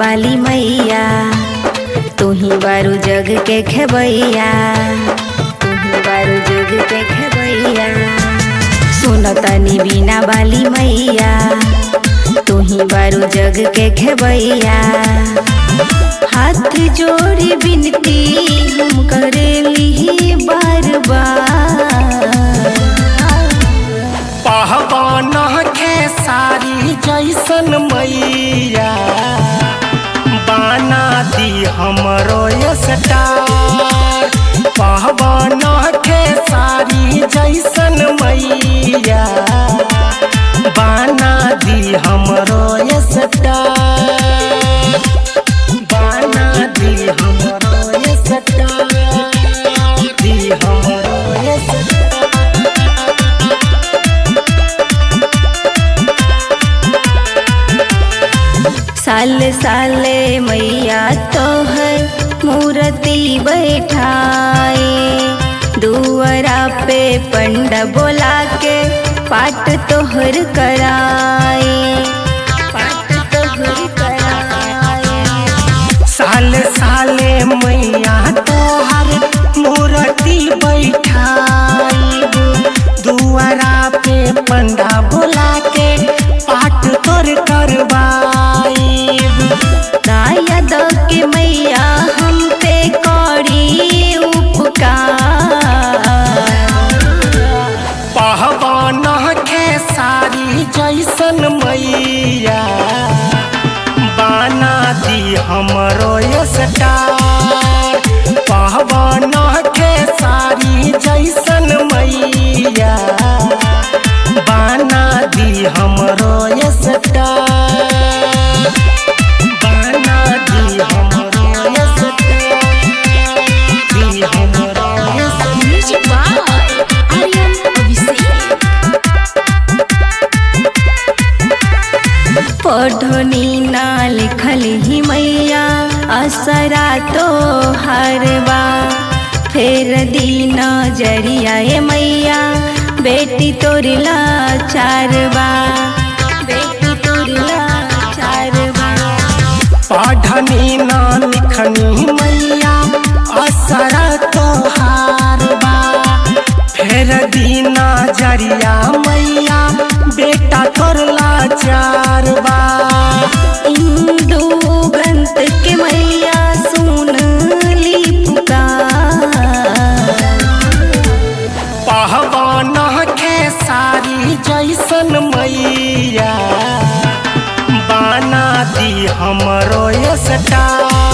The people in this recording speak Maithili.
बाली मैया, तू ही बारू जग के खेबैया, तू ही बारू जग के खेबैया। सुनतनी बीना बाली मैया, तू ही बारू जग के खेबैया। हाथ जोड़ी विनती हम करेली बार बार। पहवान खेसारी जैसन मैया, बाना दी हमरो स्टार। पहवान खेसारी जैसन मैया, बाना दी हमरो स्टार। बाना दी हमरो स्टार, दी हमरो स्टार। साल साले मैया तोहर मूर्ति बैठाए, दुआरा पे पंडा बोला के पाठ तोहर कराए, पाठ तोहर कराए। साल साले मैया तोहर मूर्ति बैठाइब, दुआरा पे पंडा बोला के पाठ तोर करवाइब। दाया दो के मैया हम पे करी उपकार। पहवान खेसारी जैसन मैया, बाना दी हमरो स्टार। पहवान खेसारी जैसन मैया, बाना दी हमरो स्टार। बाना दी हमरो स्टार, दी हमरो star. Music by Aryan Abhishek. पढ़नी ना लिखल ही मैया असरा तो हरवा, फेर दीन जरिया ए मैया बेटी तोरला चारवा, बेटी तोरला चारवा। पढ़नी ना लिखनी मैया असरा तोहार बा, फेर दीना जरिया मैया बेटा तोर लाचार बा। इंदु गंत के मैया सुन ली पुकार। पहवान खेसारी जैसन मैया, बाना दी हमरो स्टार।